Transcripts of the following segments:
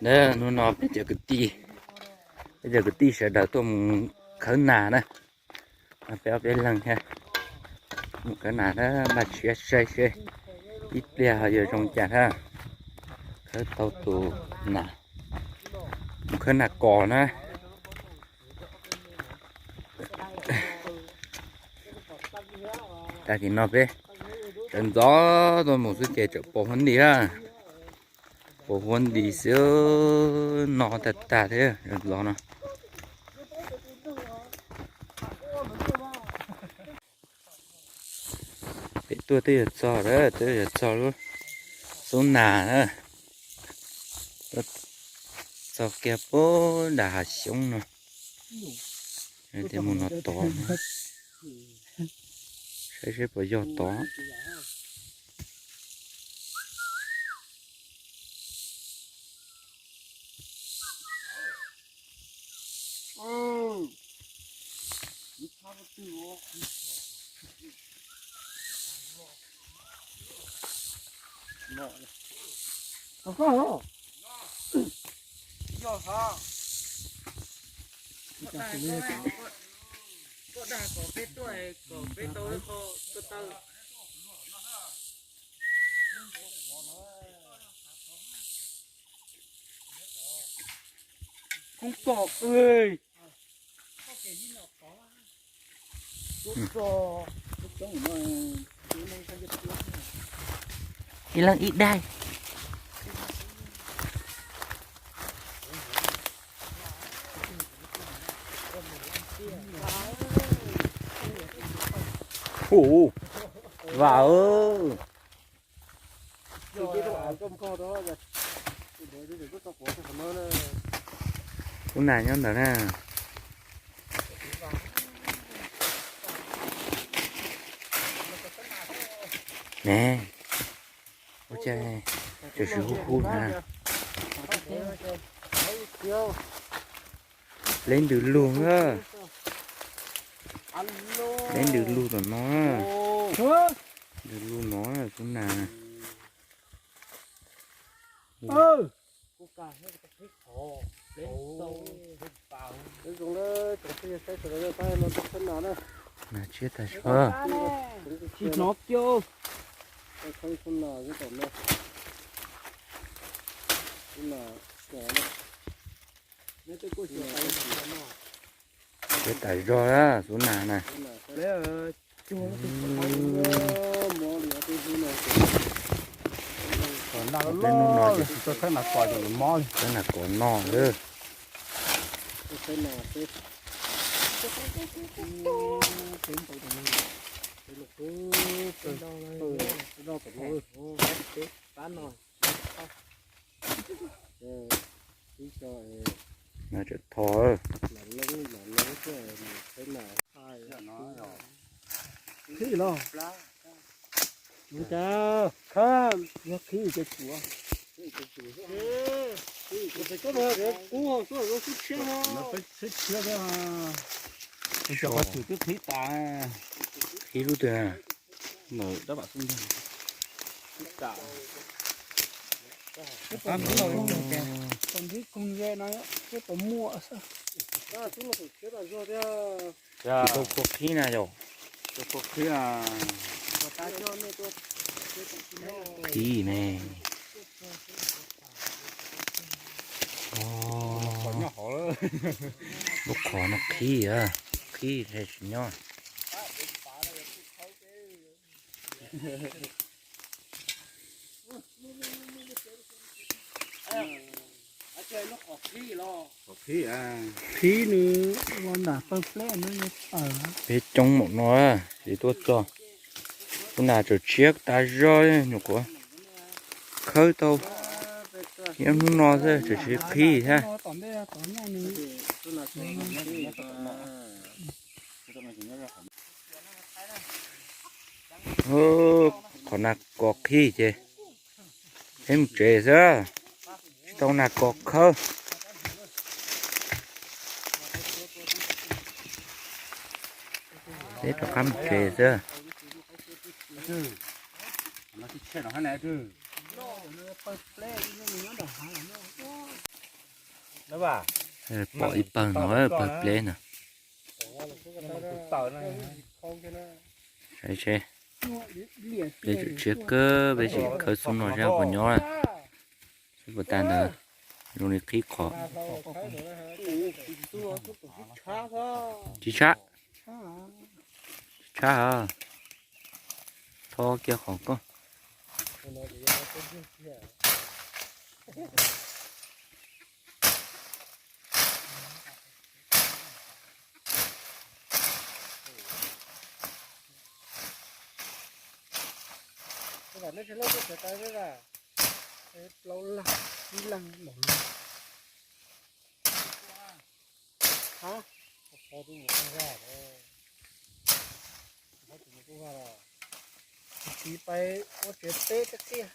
Hnub no peb cov kwv tij, peb cov kwv tij sawv daws tuaj mus khawb nas na. Peb ob peb leeg thiab mus khawb nas na, npaj siab saib seb ib pliag ho yuav zoo cas na. Khawb tau tus nas, mus khawb nas kos na. Tag kis no peb sawv ntxov tuaj mus xwb ces tseem pos huab nti na. Pos huab nti xwb, no tag tag thiab sawv ntxov no. Peb tuaj twb yuav txog, twb yuav txog lub xub nas na. Txog kiag puag nram hav xyoob no, mus no tod, saib seb puas yog tod. Koj dag kom peb tuaj, kom peb tau qho tuaj taw. Koob pom. Ib leeg ib daig. Hu, vam. Ub, nas nyob ntawd na. Ne, ua cas tseem hu hu na. Leb ntws lug na. Leb ntws lug tom no. Ntws lug no xwb na. Nas tshiab tas zog. Tsis hnov kiag. Tshiab tas zog xwb nas na. Peb hnub no ces khawb nas kos no lawm. Nas tseem thos. Qhib los, ua cas khawb yog qhib ces tshuav. Kub xwb tshiab, tus xyov qhov twg twb qhib tas. Qhib lub twg? Ntawm dab vam xub ntag. Qhib tas. Tom ntej koog ze no peb puas muaj xwb. Tsis tau kua qhib na yom. Qhib ne. Lub qhov no qhib, qhib tsis nyob. Qhib nws los nram pawg pleb no. Peb coob npaum no es tuaj txog, tus nas tseem tshiab tas zog, nyuam qhuav khawb tau ib hnub no xwb tseem tsis qhib thiab. Qhov nas kos qhib ces peb mus tsev xwb, tsis tau nas kos khawb. Peb rov qab mus tsev xwb. Pawg pleb nyob nram hav no. Pom ib pawg no, pawg pleb no. Saib seb, peb tseem tshiab kawg, peb tseem khawb xub no seb puas nyob, seb puas tag ntawd zoo li qhib qhov. Tsis tshab, tsis tshab, tho kiag qhov koj. Tiv pais ua tsev teb tiag tiag.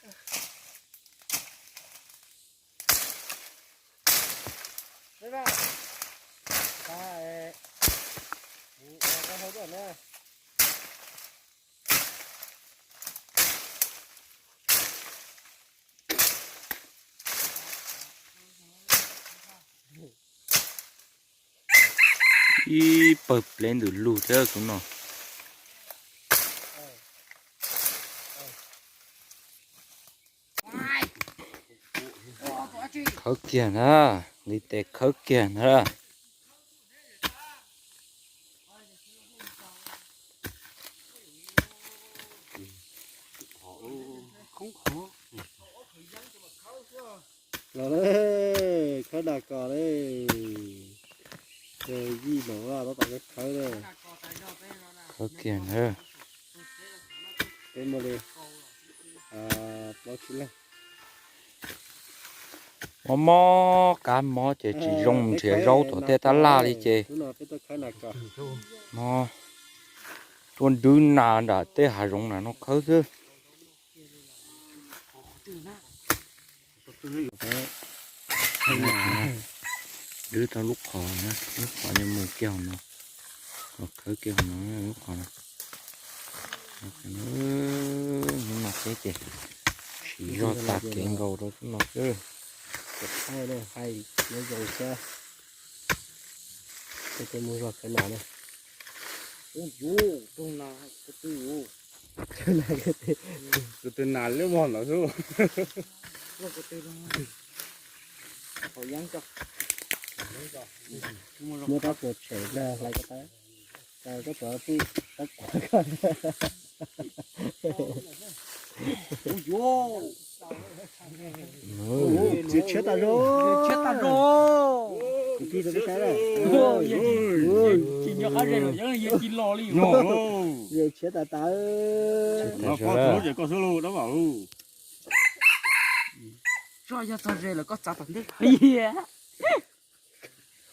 Ib pawg pleb ntws lug thiab xub no. Khawb kiag na, nqis tes khawb kiag na. Los le, khawb nas kos le. Yij no tab tom khawb le. Khawb kiag na. Peb muaj li plaub tsib leeg. Mob mob kab mob ces tsis zoo nrhiav zaub tom tej tab laj li ces no tuaj nrwb nas nram tej hav zoov na no khawb xwb. Nrwb tau lub qhov, lub qhov nyob mus kiag hauv no, qhov khawb kiag hauv no, lub qhov no. Hnub no peb ces siv zog tas kev nkaus rau xwb no xwb. Tus twg nas lub mog ntawd xwb. Muab rab puas tshem hlais ko taw, koj tsov pwj tab kuv. Txiav tshiab tas zog. Tsis nco qab ze los yeej tsis los li. Txiav tshiab tas tas. Tso yog txog ze lawm koj txav tom ntej.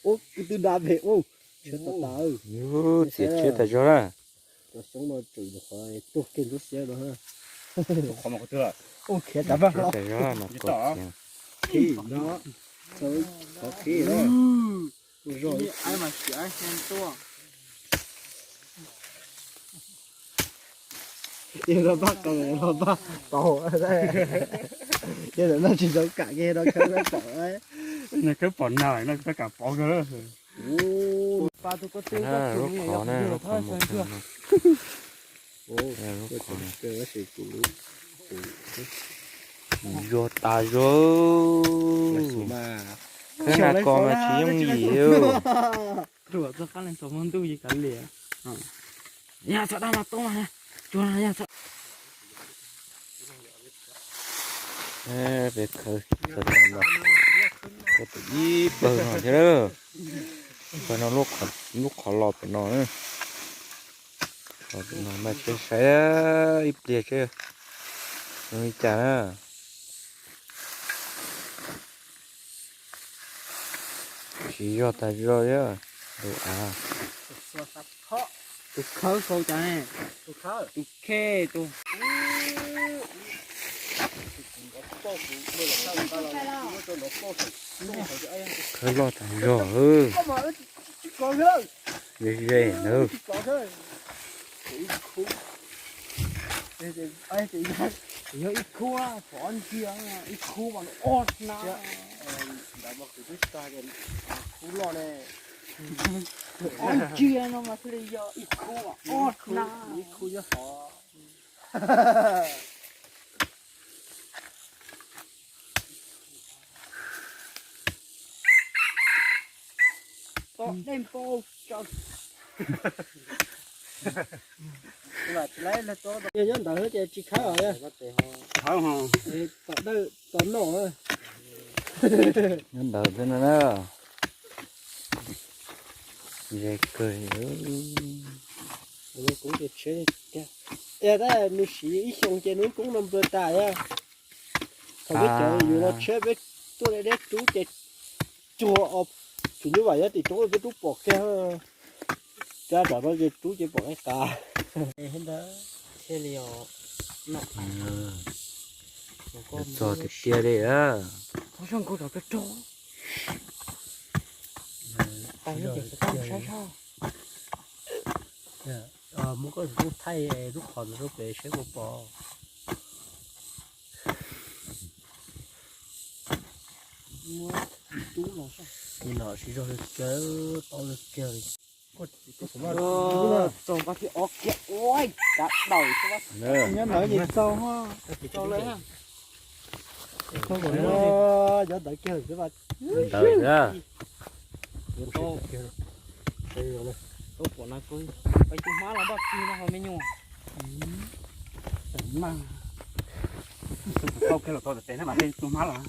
Ub, kwv tw nra pem ub, tshiab tas tas. Txiav tshiab tas zog na. Cov xyoob no tseem nyuam qhuav tuag kiag ntsuab xiab no. Ub, khiav tas zog, mas qhov khiav no, qhov khiav na. Zog mas tuaj. Yog los pab qe los pab tau, yog lawm no tsis zoo kam kiag no khawb pom. Khawb pom nag no koj kam pov kawg. Lub qhov na, lub qhov no, lub qhov no. Zog tas zog. Khawb nas kos mas tsis yooj yim li. Ruam txog qab leej thaum hmo ntuj yus kav liam. Yog txhob dab no toob, cuag no yog txhob. Peb khawb txog tam no, khawb tau ib pawg no thiab lawm. Pawg no lub qhov los pem no. Qhov pem no mas saib saib ib pliag seb zoo li cas na. Siv zog tas zog thiab. Tus av, tus khawb sau cas ne? Tus khawb, tus khej, tus khawb loj tas zog. Ze ze na. Yog ib khub, pov ntsia ib khub mas ob na. Ntawd mas kuv twb tsis tau hais tias khub loj ne. Ob ntsia no mas thiaj li yog ib khub, ob na ib khub nyob hov. Pom dej npau tsaws. Yog nyob ntawd ces tsis khawb os. Tom dawj tom noj. Nyob ntawd xwb no na. Ze kawg. Nws siv ib xyoo ces nws koob no nplua tas. Thaum peb cov yus los tshiab peb tuaj deb deb rub ces cuag os, tsis nyuj vam nyob tim roob peb rub pom kiag. Cab tom no ces rub ces pom ib qab. Thiaj li os, no txog tiag tiag li. Qhov zoo nkauj rau rau rau. Tau ces tau saib saib. Muab koj lub thaij lub qhov ntawd rau pem seb puas pom. Muab tub los saib. Li no siv zog li kiag, tau li kiag li. Txog nqa thiab ob kiag ua kav daws xwb. Nyob ntawd ces txaus, txaus lawm. Cov ntawd kiag xwb. Ntawd xwb. Tau pom na, peb tus hmab los npaj txig no ho me nyuam. Tau kiag los tau tes na mas tus hmab los.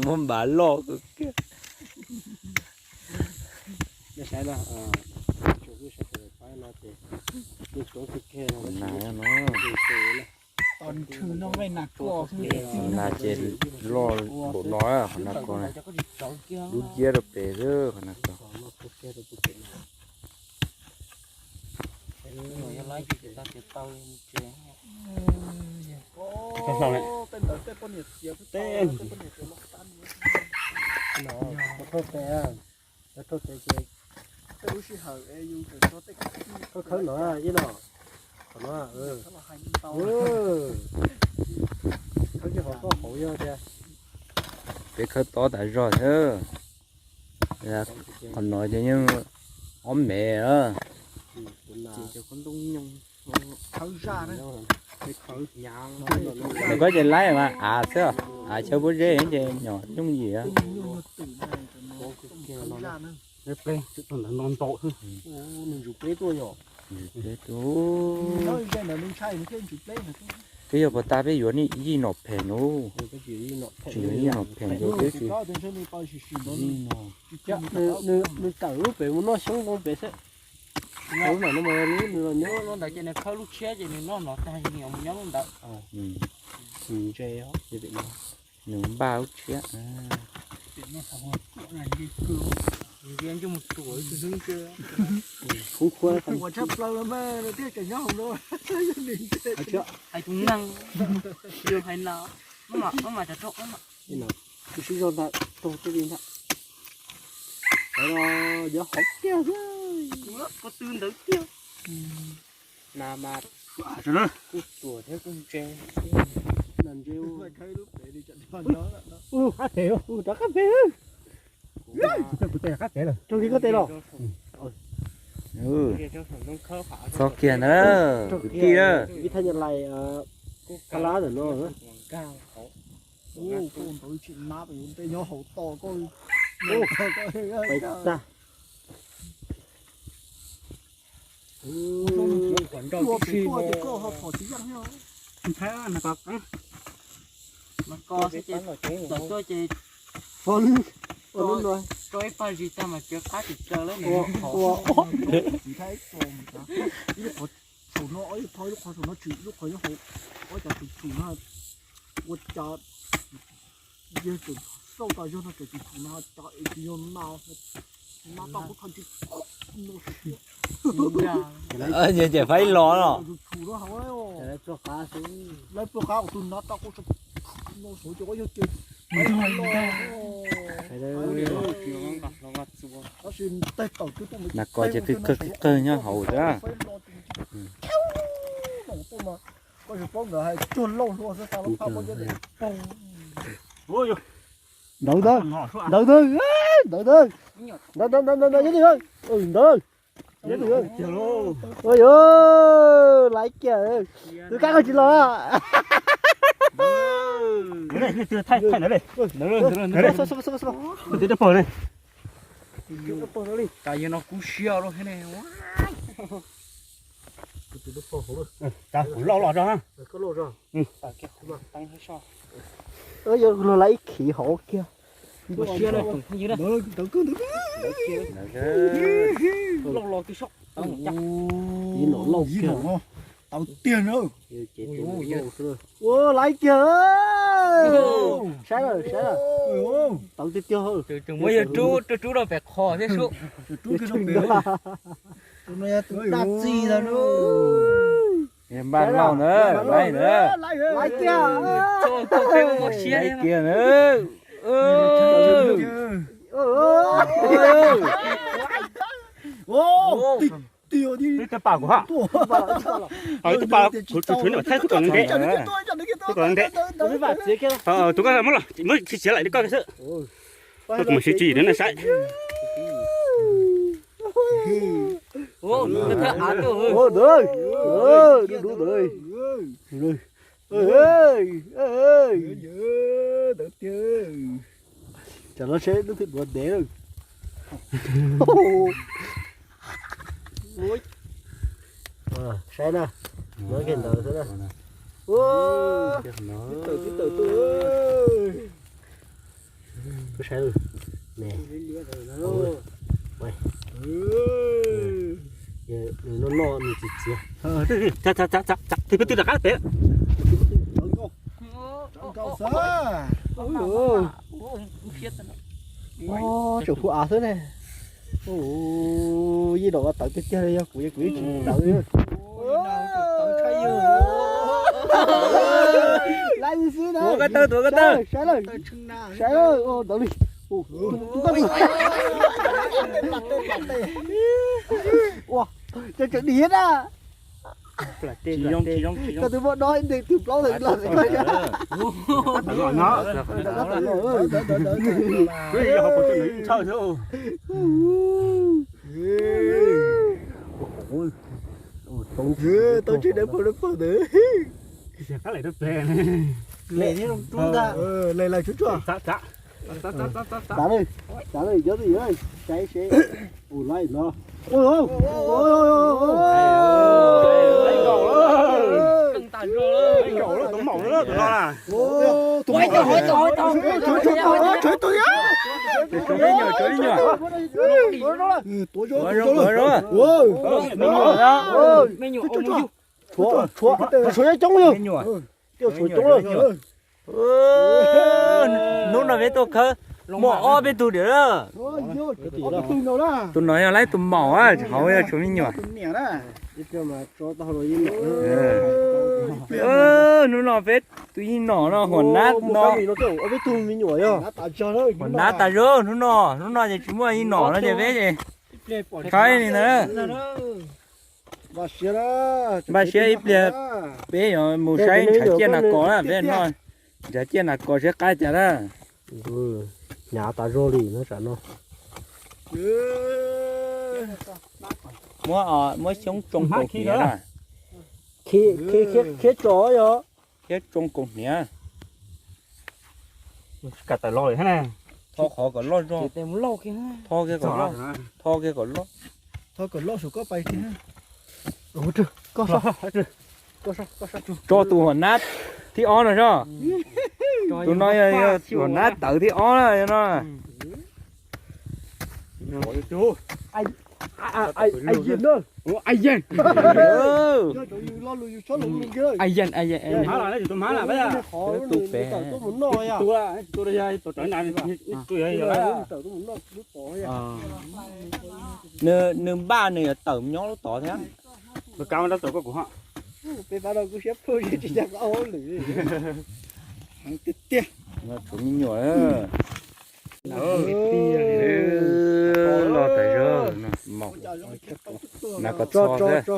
Muab npav loj kiag. Nas no. Nas ces loj npaum no, qhov nas ko dub nciab rau pem xwb qhov nas ko. Khawb khawb no ib no, qhov no, khawb cov hauv toj hauv yog tias. Peb khawb tob tas zog xwb. Qhov no ces yeej ob mev. Nws koj ces laib mas av xwb, av chaw pob zeb ces nyom yooj yim. Peb yog puas tas peb yuav yij nom phem no, tsis yuav yij nom phem rau peb tsis. Nws tawm lub pem mus noj xyoob zoo pem xwb. Lub ntawd ces nws khawb lub tshiab ces nws noj no tag nws mus nyob lub ntawd. Nws npaj lub tshiab. Hais tus neeg, hais no, kuv sib zog ntawm tog tej li ntag. Cov no yog hauv tiag thiab, ko tw ntawd tiag. Nas mas kuj tuam thiab kuj ntse. Nas ntse. Ub, qab tes, ub, rov qab pem. Kuv tes qab tes lawm. Raug li koj tes los. Txog kiag ntawd kwv tij. Vib thaj nyab lais, kab lab ntawm no. Pais tag. Tso ib paj zis tag mas cov qab tsis tsaws lawm. Saum no, ib qho, ib qho saum no tshwm, lub qhov nyob hauv, ob cov tshwm tshwm no, ua cas yawg tseem xauj tas zog no tseem tshwm tshwm no, cov es tsis yog na, na tau kuv tho tsis no. Ces faib los no. Tshwm no hauv, lawv pluag qab kuv tus na tau kuv no saum ces ua yawg ces faib los. Tab sis tej tawm twb tuaj mus na ko ces qig qawg qig qawg nyob hauv xwb. Koj tsis paub nkawd hais cuag lauj hlua xwb, xa lub phab pob zeb tes poog. Ntawd ntawd, ntawd ntawd, ntawd ntawd, ntawd ntawd, ntawd ntawd, ntawd ntawd, ntawd ntawd. Ua yuav laiv kiag, tus kab koj tsis los. Ua yuav luag laiv ib khiv hauv kiag. Ib nom lauj kiag. Tawv tiag na. Ua laiv kiag. Saib lawm, saib lawm. Tawv tiag tiag. Muab yawg rub, rub rau pem qhov thiab sub. Tus no yog tus dab tsi ntag no. Npaj lauj na, laiv na. Laiv kiag. Laiv kiag na. Ib tug pam kuv ha. Ib tug pam kuv tshuav nyuam thaib tub kom ntev, tub kom ntev. Tus koj muab los muab tsis siav lawm li koj xwb. Koj mus siav tsis na saib. Tsam no seb lub twg duav ntev lawm. Saib na, no kiag ntawd xwb na. Ua, tib tawm tib tawm tuaj. Koj saib lawm ne. Nws noj noj nws txiv txiav. Tig peb twb rov qab pem. Tseem hu av xwb ne. Yeej nom tawv tiag tiag li, yog kuv kuv yeej tsis tawv li. Laiv xwb na. Tuav koj taw, tuav koj taw. Saib lawm, saib lawm, ntawd li. Ua, tseem tseem diav na. Koj twb muab dob nteg twg plaub tawm los. Tau tsis deb pawg deb pawg ntawd. Lem thiab zoo tub ntag. Lem lawm tsuag tsuag. Tsav lawm, tsav lawm, cov twj ywm, saib seb. Ua laiv no. Tshuav coob yog. Hnub no peb tuaj khawb muaj ob peb tug diam lawm. Tus no yog laib tus maum, hauv yog tshuav me nyuam. Hnub no peb tus ib nom no huam nab no. Huam nab tas zog hnub no, hnub no ces tsis muaj ib nom no ces peb ces tshaib li ntawd. Npaj siab ib pliag peb yuav mus saib ntshav ciaj nas kos na, peb no ntshav ciaj nas kos seb qab cas na. Hnyav tas zog li no tsam no. Muab, muab xyoob tsoo kaus hniav na. Khiav tso yog. Khiav tsoo kaus hniav. Kam tawm los lawm thiab na. Tho qhov kom loj zog. Tho kiag kom loj. Tho kiag kom loj. Tho kom loj saum koj pais kiag. Tso tus huam nab thib ob no soj. Tus no yog huam nab tawv thib ob na no. Nws npaj nws yuav tawm nyob lub tod thiab. Peb pab no kuj siab pheej tsis cia qab hauj lwm. Tshuav me nyuam. Los tas zog, nas kos txho xwb.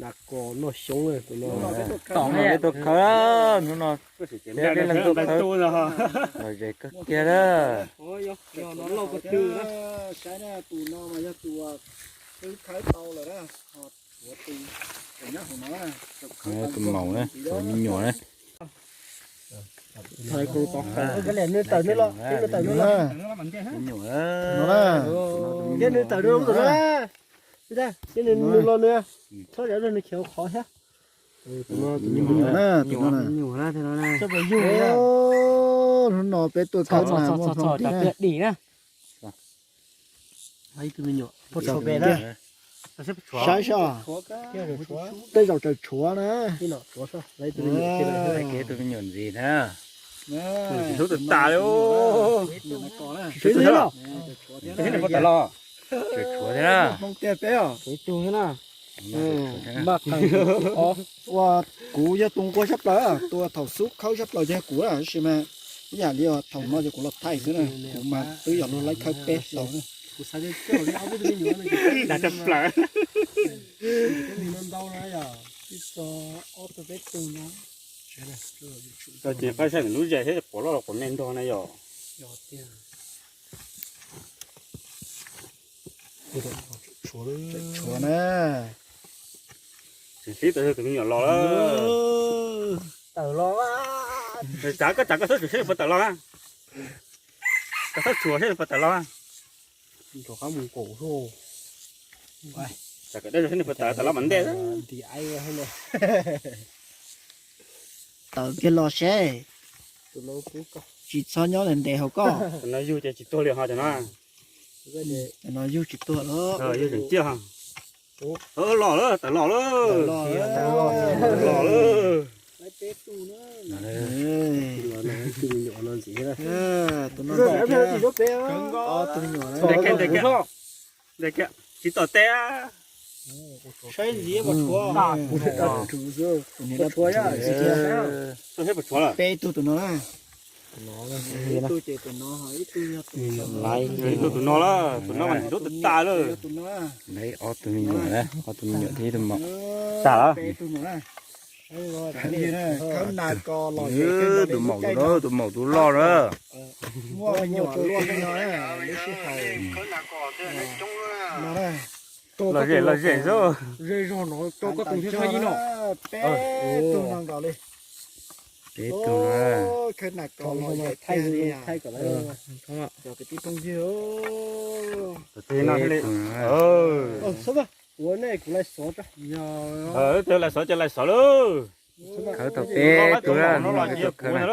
Nas kos noj xyoob tus no. Tom no peb tuaj khawb, hnub no peb leeg tuaj khawb. Lom zem kawg kiag lawm. Saib na, tus no mas yog tus twb khawb tau lawm na. Tus maum na, tus me nyuam na. Nws tawm nws los, nws tawm nws los. Me nyuam na. Nws tawm nws los, nws los nws. Txhob zam nws khiav qhov thiab. Tus me nyuam na, tus no na. Hnub no peb tuaj khawb nas muaj hmoo tiag. Saib saib, tej zaum tseem tshuav na. Tus me nyuam ntxiv na. Hlub tas tas li. Tsis tshuav thiab los? Tseem tshuav thiab na. Ua, kuv yog tus nquag sab plaws, tus thaum xub khawb sab plaws ces kuv, tab sis mas ib yam li thaum no ces kuv los thaij xwb na, kuv mas twb yog luag laib khawb peb tau na. Ces qab saib lub zes thiab quav loj los quav me nrog na yom. Tshuav na. Tseem sib tau tus me nyuam los lawm. Tawm los. Tsav koj tsav koj txhob tshuav seb puas tawm los na. Koj txhob tshuav seb puas tawm los na. Rov qab mus nkaum. Tsav koj dej seb puas tawm, tawm los mas ntej. Tawm kiag los seb. Tsis txhob nyob ntev hauv koj. Cov no yug ces tsis tuag li ho cov no. Cov no yug tsis tuag lawm. Yug tseem ciaj. Los lawm, tawm los lawm. Los lawm. Tus no, tus me nyuam, ntawm kiag, ntawm kiag, tsis tom teb. Saib ntxiv puas tshuav. Puas tshuav, puas tshuav lawm. Peb tug tus no na. Ib tug ces tus no, ib tug yog tus no. Tus no lawm, tus no mas ntxub tas tas lawm. Lawv ob tug me nyuam, ob tug me nyuam thiab ib tug maum. Tag lawm. Tus maum tus loj, tus maum tus loj na. Lom zem, lom zem xwb. Ze zog no rau koj tus thiab, saib ib no. Peb tug no nkaus li. Peb tug no. Khawb nas kos los thaij thaij kom lawv cov kwv tij phooj ywg. Peb tug no. Ua nej kuv lais xov tso. Lais xov ces lais xov lauj. Khawb tau peb tug no los cia kuv na.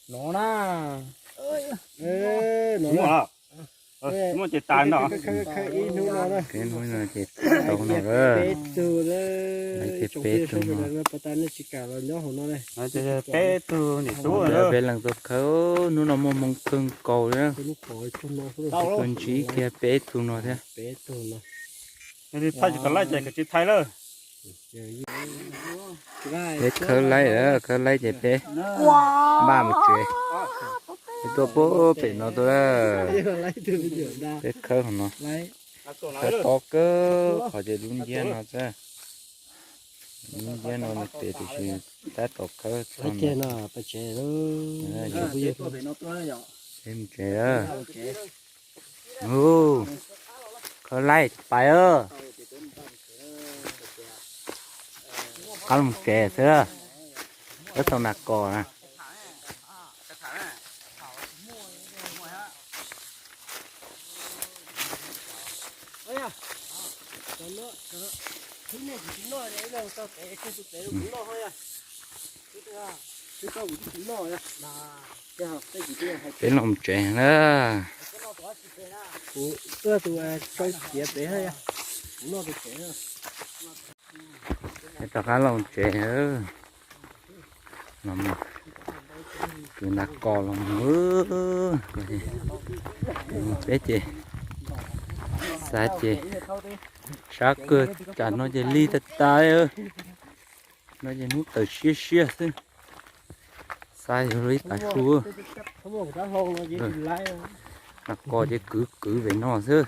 No na. Muaj ces tas no. Peb hnub no ces tau no lawm. Peb tug no. Peb tug nim tub. Peb leeg tuaj khawb, hnub no muaj hmoo kawg nkaus li. Kuv ntsib kiag peb tug no thiab. Thaij tsis tau laij ces kawg tsis thaij lawm. Peb khawb laij lawm, khawb laij ces peb npaj mus tsev. Peb tuaj puag pem no tuaj. Peb khawb hauv no. Khawb tob kawg qhov ces lub nciab no xwb. Lub nciab no nws pem tiam sis tab tom khawb txog no. Peb mus tsev. Khawb laij pais. Qab los tsev xwb. Peb tau nas kos na. Peb los tsev na. Peb rov qab los tsev. Los mus kwv nas kos los mus. Peb ces xav ces sab kawg, tsam no ces lig tag tas. No ces hnub tawm siab siab xwb. Xav yog ib tav su. Nas kos ces kwv kwv pem no xwb.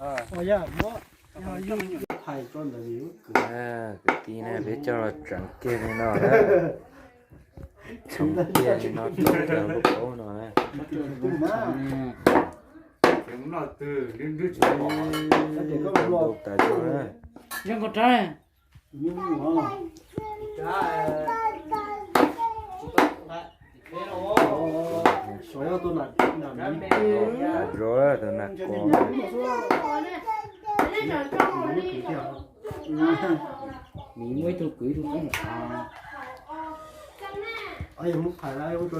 Kwv tij na, peb coj los tseev kiag li no na. Tseev kiag li no, lub paub no na. Ntau tas zog na. Ntau tas zog tus nas kos. Miv muaj ib tug kwv ib tug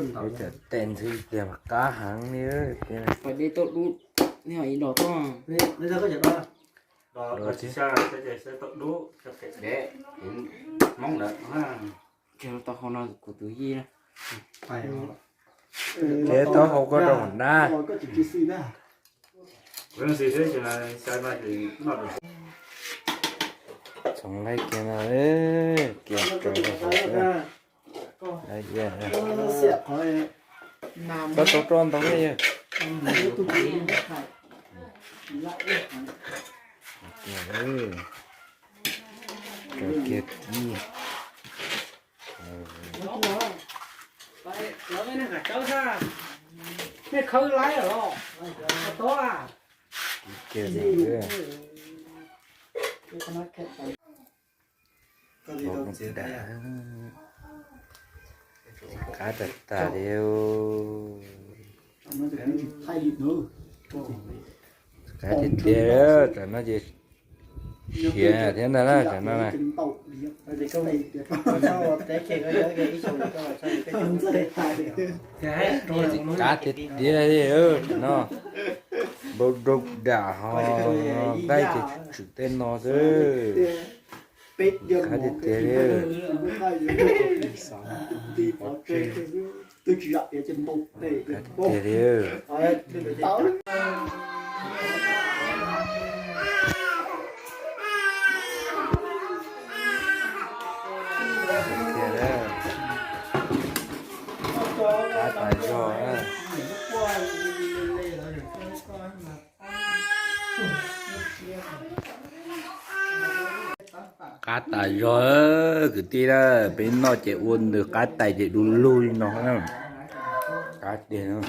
tub. Tes ntxhw tiag mas qab heev li. Pais de tau dub, nej ho ib los tuaj. Tsis tau hau no kuv tus yij na. Ces tau hau koj rau hauv na. Txhoov nqaij kiag no, kiag raws rau hauv xwb. Koj tau roj ntau thiab yawg. Raws kiag kib. Kiag no. Qab tas tas li. Qab tiag tiag, tam no ces siav thiab ntag na, tam no na. Qab tiag tiag li, tam no. Npau rau dam ho nqaij ces tshwm tej no xwb. Qab tiag tiag li. Qab tiag tiag li. Qab tas zog na. Qab tas zog, kwv tij na, peb noj ces ua ntws qab tais ces du lug li no na. Qab tiag.